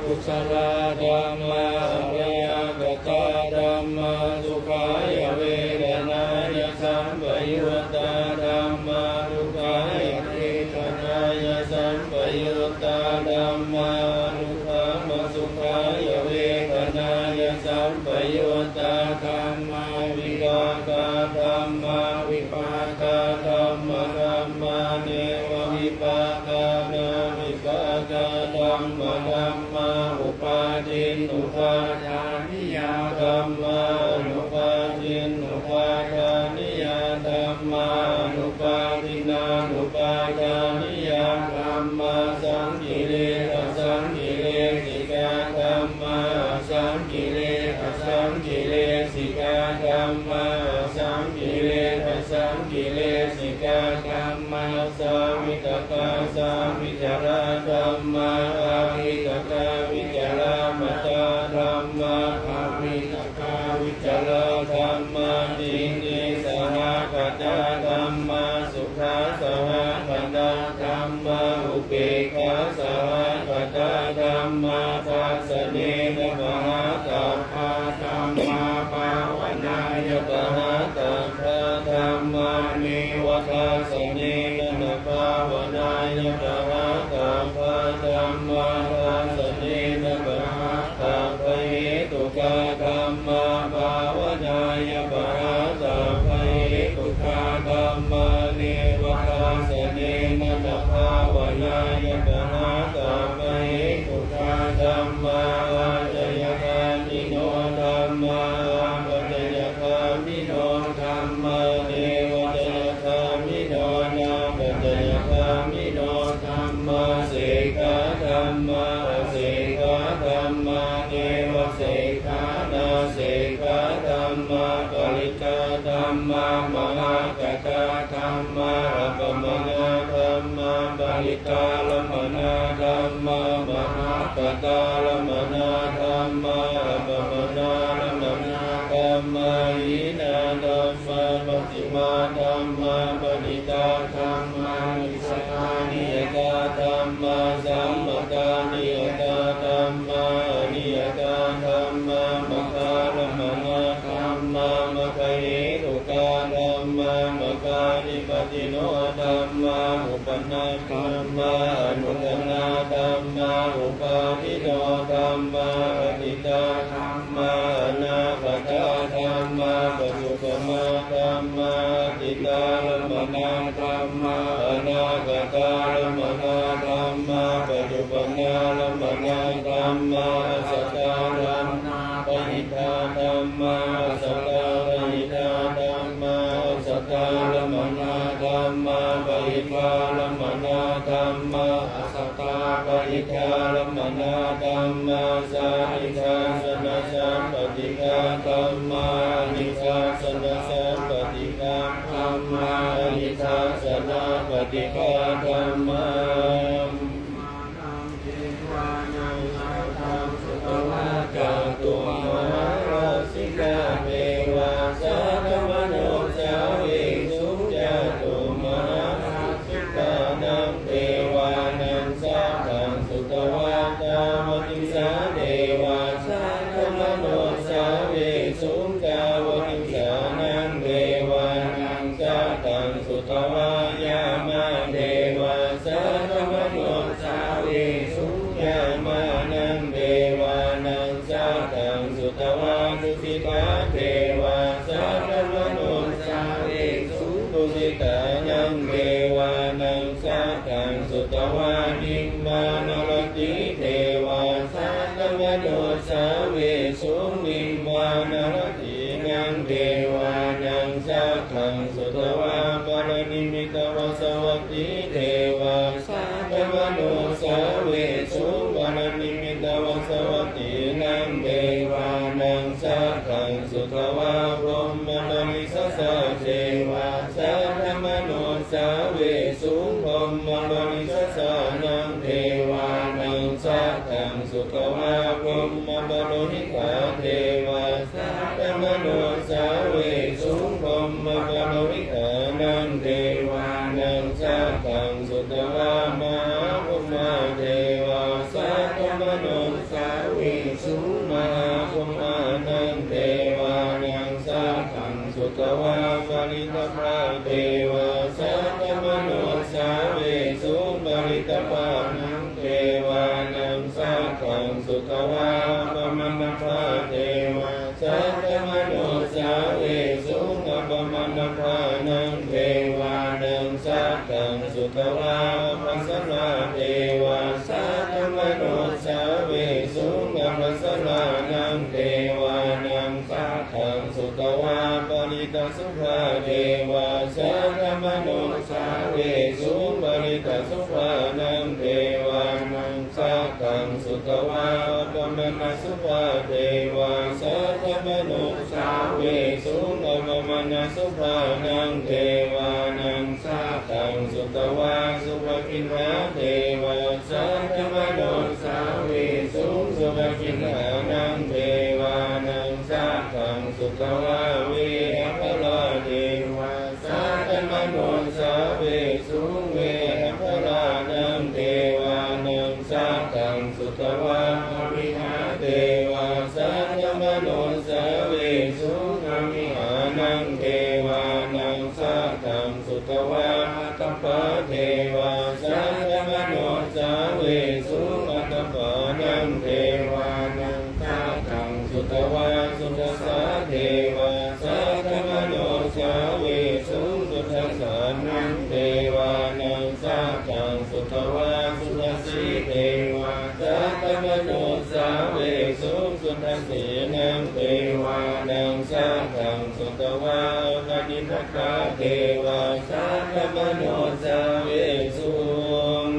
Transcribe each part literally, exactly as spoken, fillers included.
Kusalā dhammā, abyākatā dhammā, sukhāya vedanāya sampayuttā dhammā, dukkhāya vedanāya sampayuttā dhammā, dukkhā- sukhāya vedanāya sampayuttā dhammā, vipākā dhammā, vipākadhammadhammā, nevavipākanavipākadhammadhammā, upādinnupādāniyā dhammā, anupādinnupādāniyā dhammā, anupādinnānupādāniyā dhammā, saṅkiliṭṭhasaṅkilesikā dhammā, asaṅkiliṭṭhasaṅkilesikā dhammā, asaṅkiliṭṭhasaṅkilesikā dhammā, savitakkasavicārā dhammā, avitakkavicāramattā dhammā, avitakkavicārā dhammā, pītisahagatā dhammā, sukhasahagatā dhammā, upekkhāsahagatā dhammā, dassanena pahātabbā dhammā, bhāvanāya pahātabbā dhammā, nevadassanena na bhāvanāya pahātabbā dhammā, dassanena pahātabbahetukā dhammā, bhāvanāya pahātabbahetukā dhammā, nevadassanena na bhāvanāya pahātabbahetukā dhammā, ācayagāmino dhammā, apacayagāmino dhammā, nevācayagāmino nāpacayagāmino dhammā, sekkhā dhammā, asekkhā dhammā, nevasekkhā nāsekkhā dhammā, parittā dhammā, mahaggatā dhammā, appamāṇā dhammā, parittārammaṇā dhammā, mahaggatārammaṇā dhammā, appamāṇārammaṇā dhammā, hīnā dhammā, pacchimā dhammā, paṇītā dhammā, micchattaniyatā dhammā, sammattaniyatā dhammā, aniyatā dhammā, maggārammaṇā dhammā, maggahetukā dhammā, maggādhipatino dhammā, uppannā dhammā, anuppannā dhammā, uppādino dhammā, atītā dhammā, anāgatā dhammā, paccuppannā dhammā, atītārammaṇā dhammā, anāgatārammaṇā dhammā, paccuppannārammaṇā dhammā, ajjhattā dhammā, bahiddhā dhammā, ajjhattabahiddhā dhammā, ajjhattārammaṇā dhammā, bahiddhārammaṇā dhammā, ajjhattabahiddhārammaṇā dhammā, sahajjāsanasampattikā dhammā, anijjāsanasampattikā dhammā, anijjāsanāpattikā dhammā. Cātummahārājikā devā saddamanussāvesuṃ. Cātummahārājikānaṃ devānaṃ saddaṃ sutvā tāvatiṃsā devā saddamanussāvesuṃ. Tāvatiṃsānaṃ devānaṃ saddaṃ sutvā yāmā devā saddamanussāvesuṃ. Yāmānaṃ devānaṃ saddaṃ sutvā tusitā devā saddamanussāvesuṃ. Tusitānaṃ devānaṃ saddaṃ sutvā nimmānaratī devā saddamanussāvesuṃ. Nimmānaratī naṃ devānaṃ saddaṃ sutvā paranimmitavasavattī devā saddamanussāvesuṃ. Paranimmitavasavattīnaṃ devānaṃ saddaṃ sutvā brahmapārisajjā devā saddamanussāvesuṃ. Brahmapārisajjānaṃ devānaṃ saddaṃ sutvā brahmapurohitā devā saddamanussāvesuṃ. Brahmapurohitānaṃ devānaṃ saddaṃ sutvā mahābrahmā devā saddamanussā sutvā appamāṇabbā devā saddamanussāvesuṃ. Appamāṇabbānaṃ devānaṃ saddaṃ sutvā appasārā devā saddamanussāvesuṃ. Appasārānaṃ devānaṃ saddaṃ sutvā parittasubhā devā saddamanussāvesuṃ. Parittasubhānaṃ devānaṃ saddaṃ sutvā appamāṇasubhā devā saddamanussāvesuṃ. Appamāṇasubhānaṃ devānaṃ saddaṃ sutvā subhakiṇhā devā saddamanussāvesuṃ. Subhakiṇhānaṃ devānaṃ saddaṃ sutvā vehapphalā devā saddamanussāvesuṃ. Vehapphalānaṃ devānaṃ saddaṃ sutvā amihā devā saddamanussāvesuṃ. Amihānaṃ devānaṃ saddaṃ sutvā atappā devā saddamanussāvesuṃ. Atappānaṃ devānaṃ saddaṃ sutvā sudassā devā saddamanussāvesuṃ. Sudassānaṃ devānaṃ saddaṃ sutvā sudassī devā saddamanussāvesuṃ. Sudassīnaṃ devānaṃ saddaṃ sutvā akaniṭṭhakā devā saddamanussāvesuṃ.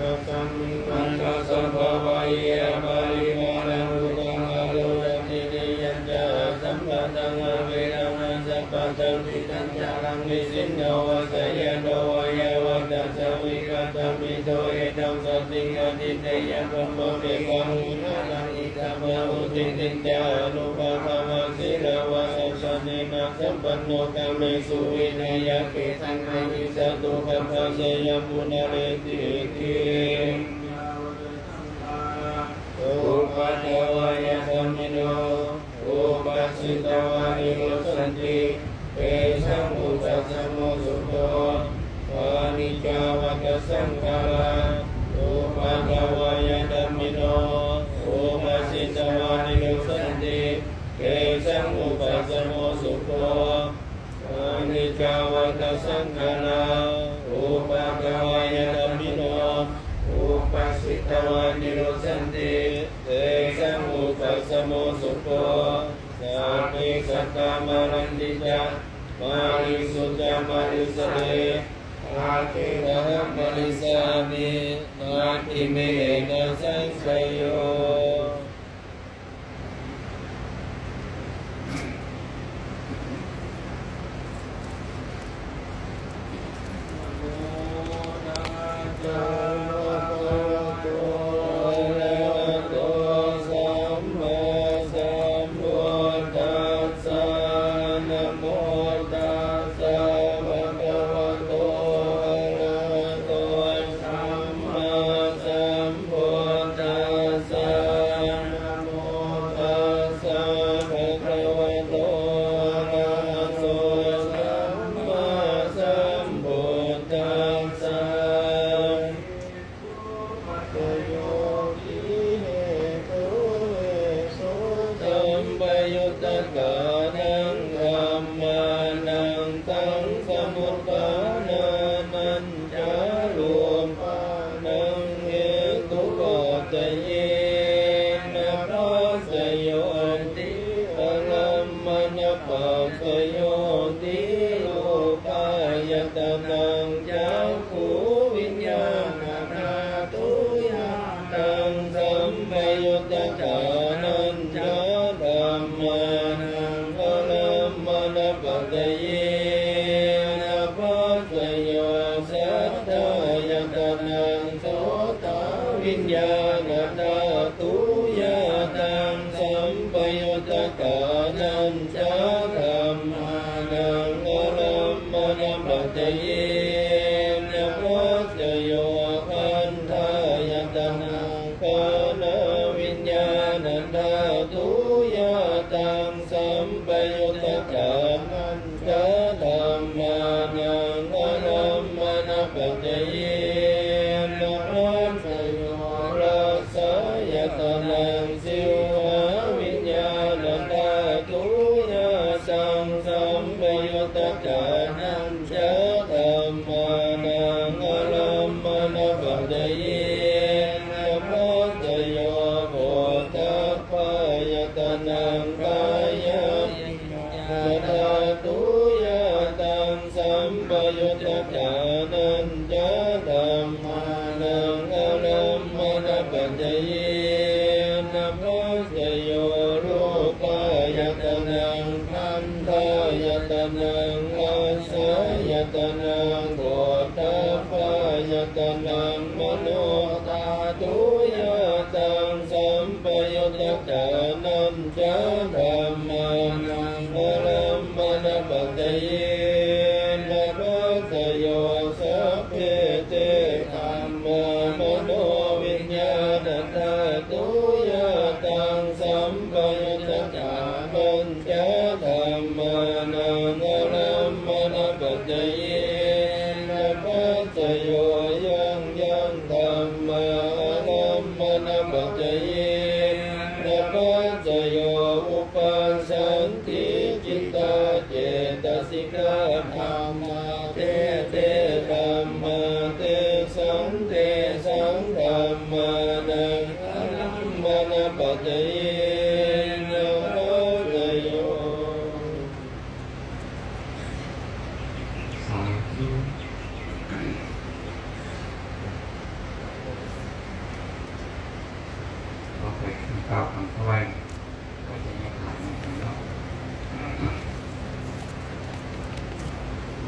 Sabbalokassāmiṃ, aṭṭhāsaṃ bhāvaye aparimāṇaṃ, ruddhaṃ arohatiṭṭhiyā ca asambādhaṃ averaṃ asapattaṃ. Tiṭṭhañcaraṃ nisinno vā sayāno vā yāvatassa vigatamiddho, etaṃ satiṃ adhiṭṭheyya, brahmavihāraṃ idhamāhu. Diṭṭhiñca anupagamma sīlavā samaṇena sampanno, kāmesu vineyya gedhaṃ, na hi jātu gabbhaseyyaṃ punaretīti. Uppādavayadhammino, uppajjitvā nirujjhanti, tesaṃ vūpasamo sukho. Aniccā vata saṅkhārā, uppādavayadhammino, uppajjitvā nirujjhanti, tesaṃ vūpasamo sukho. Aniccā vata saṅkhārā, uppādavayadhammino, uppajjitvā nirujjhanti, tesaṃ vūpasamo sukho. Sagge sattā maranti ca, mariṃsu ca marissare, atthi tahaṃ marissāmi, natthi me ettha saṃsayo. Namo tassa bhagavato arahato sammāsambuddhassa. Sampayuttā sampayuttakānaṃ dhammānaṃ taṃ samuppādānañca rūpānaṃ hetupaccayena phassayoti, ārammaṇapaccayoti. Rūpāyatanaṃ cakkhuviññāṇadhātuyā taṃ sampayuttakānañca dhammānaṃ ārammaṇapaccayena phassayo. Saddāyatanaṃ sotaviññāṇadhātuyā taṃ sampayuttakānañca dhammānaṃ ārammaṇapaccayena phassayo. Gandhāyatanaṃ ghānaviññāṇadhātuyā taṃ sampayuttakānañca dhammānaṃ ārammaṇapaccayena phassayo. Paccayo phoṭṭhabbāyatanaṃ, kāyaviññāṇadhātu, yā taṃ sampayuttakānañca dhammānaṃ ārammaṇapaccayena paccayo rūpāyatanaṃ, gandhāyatanaṃ, rasāyatanaṃ, phoṭṭhabbāyatanaṃ, manodhātu, yā taṃ sampayuttakānañca dhammānaṃ ārammaṇapaccayena paccayo, sabbe te dhammā manoviññāṇadhātu, yā taṃ sampayuttakānañca dhammānaṃ ārammaṇapaccayena paccayo, yaṃ yaṃ dhammā ārammaṇapaccayena paccayo, uppajjanti cittā cetasikā dhammā, te te dhammā tesaṃ tesaṃ dhammānaṃ ārammaṇapaccayena paccayo. สาธุ เราไปขึ้นกล่าวคำถวาย ก็จะไม่ขาดนะครับเนาะ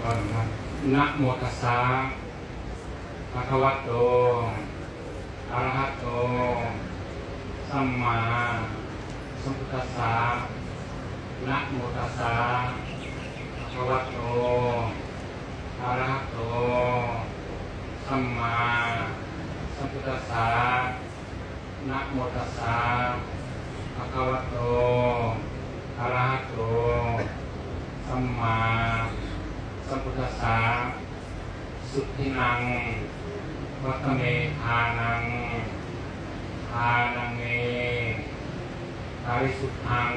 ว่านะ Namo tassa bhagavato arahato sammāsambuddhassa. Namo tassa bhagavato arahato sammāsambuddhassa. Namo tassa bhagavato arahato sammāsambuddhassa. Suddhinaṃ vata me dānaṃ, dānaṃ me parisuddhaṃ,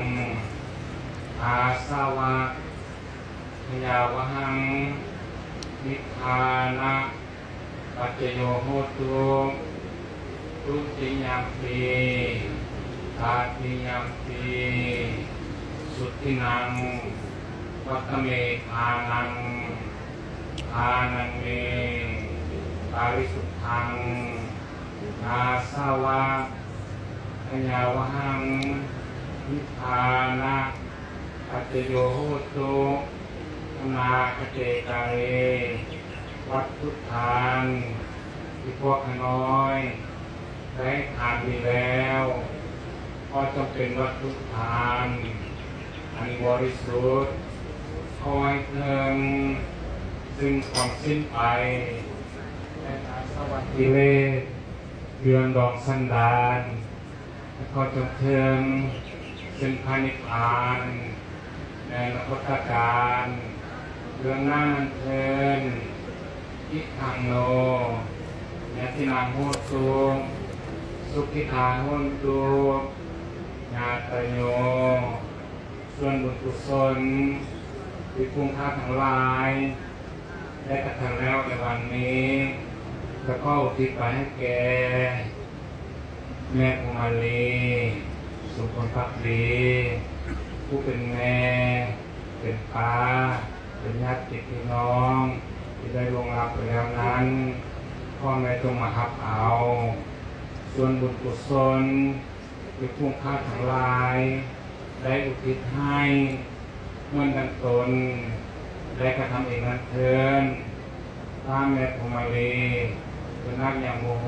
āsavakkhayaṃ nibbānapaccayo hotu. Dutiyampi tatiyampi suddhinaṃ vata me dānaṃ, dānaṃ me parisuddhaṃ, āsavakkhayaṃ nibbānapaccayo hotu. Anāgate kāle วัตถุทานที่พวกข้าน้อยได้ทานดีแล้ว ก็จงเป็นวัตถุทานอันบริสุทธิ์ ขอให้เถิงซึ่งความสิ้นไปแห่งอาสวะกิเลส เจือดองสันดาน แล้วก็จงเถิงซึ่งพระนิพพานในอนาคตกาลเบื้องหน้านั้นเทอญ Idaṃ no ñātīnaṃ hotu, sukhitā hontu ñātayo. ส่วนบุญกุศลที่พวกข้าทั้งหลายได้กระทำแล้วในวันนี้ แล้วก็อุทิศไปให้แก่ แม่พรหมมาลี สุขผลภักดี ผู้เป็นแม่ เป็นป้า เป็นญาติพี่น้องที่ได้ล่วงลับไปแล้วนั้น ขอแม่จงมารับเอา ส่วนบุญกุศลที่พวกข้าทั้งหลายได้อุทิศให้ เหมือนดังตนได้กระทำเองนั้นเทอญ ถ้าแม่พรหมมาลีเป็นนักยังโมโห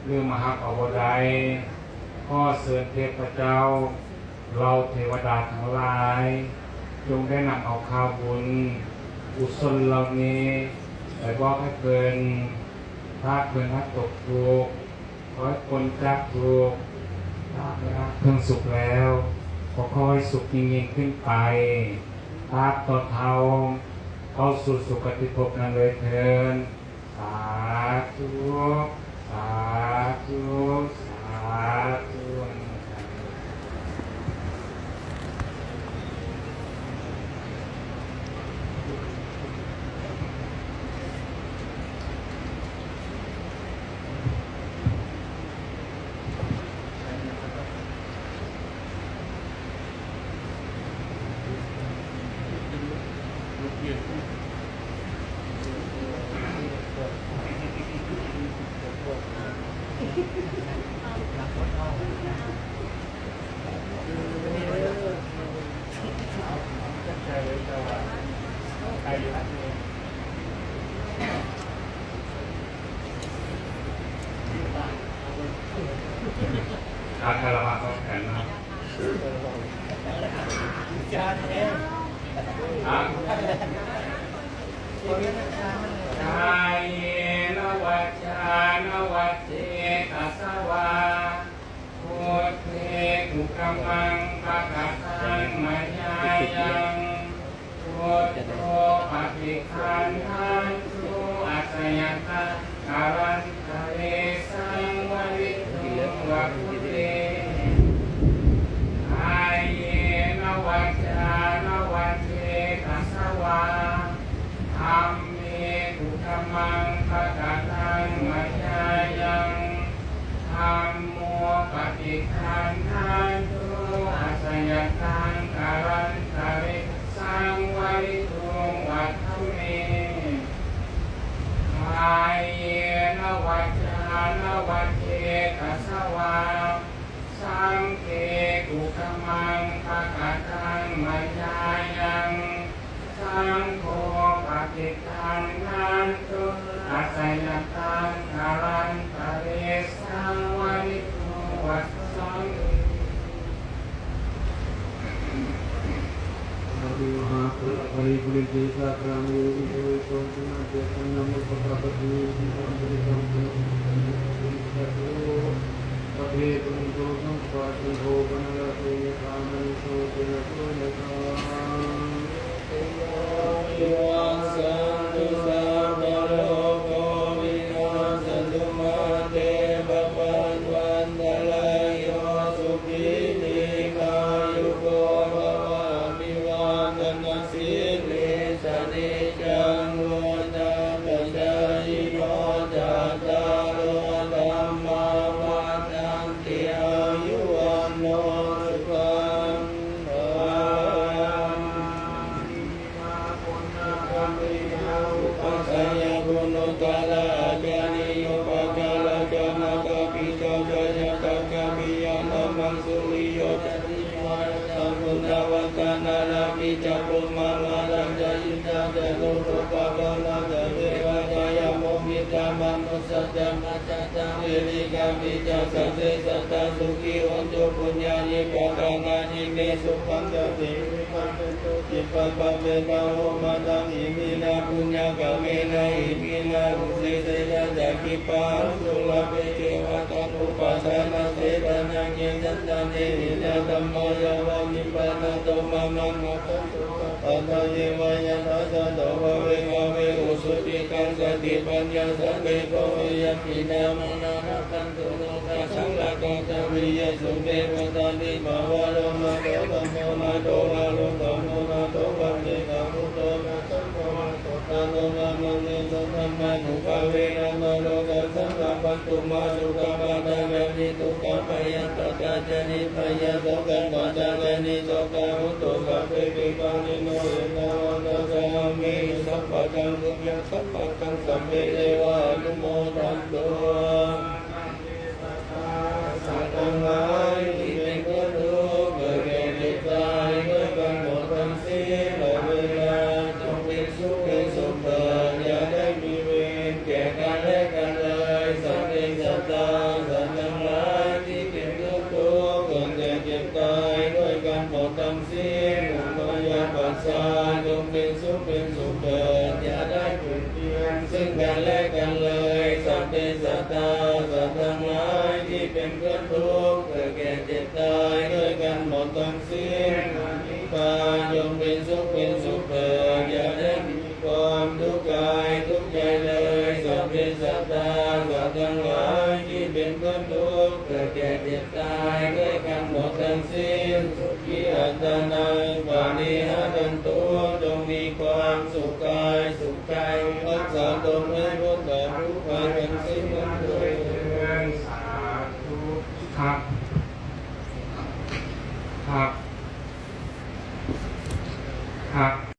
หรือมาหักเอาบ่ได้ ขอเชิญเทพเจ้า เหล่าเทวดาทั้งหลาย จงได้นำเอาข่าวบุญกุศลเหล่านี้ไปบอกให้เพิ่น ถ้าเพิ่นหักตกทุกข์ ขอให้พ้นจากทุกข์ ถ้าเพิ่นหักเพิ่งสุขแล้ว ขอขอให้สุขยิ่งๆขึ้นไป ตราบต่อเท่าเข้าสู่สุคติภพนั้นเลยเทอญ สาธุ สาธุ สาธุ ครับ ถ้าเรามาพร้อมกันเนาะ ครับ kāyena vācāya va cetasā vā, buddhe kukammaṃ pakataṃ mayā yaṃ, buddho paṭiggaṇhatu accayantaṃ, kālantare saṃvarituṃ va buddhe. Kāyena vācāya va cetasā vā, dhamme kukammaṃ pakataṃ mayā yaṃ, dhammo paṭiggaṇhatu accayantaṃ, kālantare saṃvarituṃ va dhamme. Kāyena vācāya va cetasā vā, saṅghe kukammaṃ pakataṃ mayā yaṃ, saṅgho paṭiggaṇhatu accayantaṃ, kālantare saṃvarituṃ va saṅghe. Paripūrente sāgaraṃ, yathā vārivahā pūrā, paripūrenti sādaraṃ, sabbītiyo vivajjanti, sabbing pūretvā sampattā, sabbe pūrentu saṅkappā, cando paṇṇaraso yathā, maṇi jotiraso yathā. Sabbītiyo vivajjantu, sabbarogo vinassatu, mā te bhavatvantarāyo, sukhī dīghāyuko bhava. Abhivādanasīlissa niccaṃ vuḍḍhāpacāyino, cattāro dhammā vaḍḍhanti: āyu vaṇṇo sukhaṃ balaṃ. Iminā puññakammena upajjhāyā guṇuttarā, ācariyūpakārā ca mātā pitā ca ñātakā piyā mamaṃ, suriyo candimā rājā guṇavantā narāpi ca, brahmamārā ca indā ca indarūpakkhamatā ca devā ca yamo mittā manussā ca majjhattā verikāpi ca, sabbe sattā sukhī hontu puññāni pakatāni me, sukhañca tividhaṃ dentu khippaṃ pāpetha vomataṃ. Iminā puññakammena iminā uddisena ca, khippāhaṃ sulabhe ceva taṇhupādānachedanaṃ. Ye santāne hīnā dhammā yāva nibbānato mamaṃ, nassantu sabbadā yeva yattha jāto bhave bhave. Ujucittaṃ satipaññā sallekho viriyamhinā, mārā labhantu nokāsaṃ rakkhantu viriyesu me. Pattani pāvaro mato dhammo mato varuttamo, mato paccekabuddho ca saṅgho mato ddharo mamaṃ. Tesottamānubhāvena mārokāsaṃ labhantu mā, dukkhappattā ca niddukkhā bhayappattā ca nibbhayā, sokappattā ca nissokā hontu sabbepi pāṇino. Ettāvatā ca amhehi sambhataṃ puññasampadaṃ sabbe devānumodantu. สัตว์ทั้งหลายที่เป็นเพื่อนทุกข์เกิดแก่เจ็บตายด้วยกันหมดทั้งสิ้น เวลาจงเป็นสุขเป็นสุขเถิด อย่าได้มีเวรแก่กันและกันเลย Sabbe sattā สัตว์ทั้งหลายที่เป็นเพื่อนทุกข์เกิดแก่เจ็บตายด้วยกันหมดทั้งสิ้น Abyāpajjhā จงเป็นสุขเป็นสุขเถิด อย่าได้เบียดเบียนซึ่งกันและกันเลย Sabbe sattā สัตว์ทั้งหลายที่เป็นเพื่อนทุกข์เกิดแก่เจ็บตายด้วยกันหมดทั้งสิ้น Anīghā จงเป็นสุขเป็นสุขเถิด อย่าได้มีความทุกข์กายทุกข์ใจเลย Sabbe sattā สัตว์ทั้งหลายที่เป็นเพื่อนทุกข์เกิดแก่เจ็บตายด้วยกันหมดทั้งสิ้น Sukhī attānaṃ pariharantu จงมีความสุขกายสุขใจ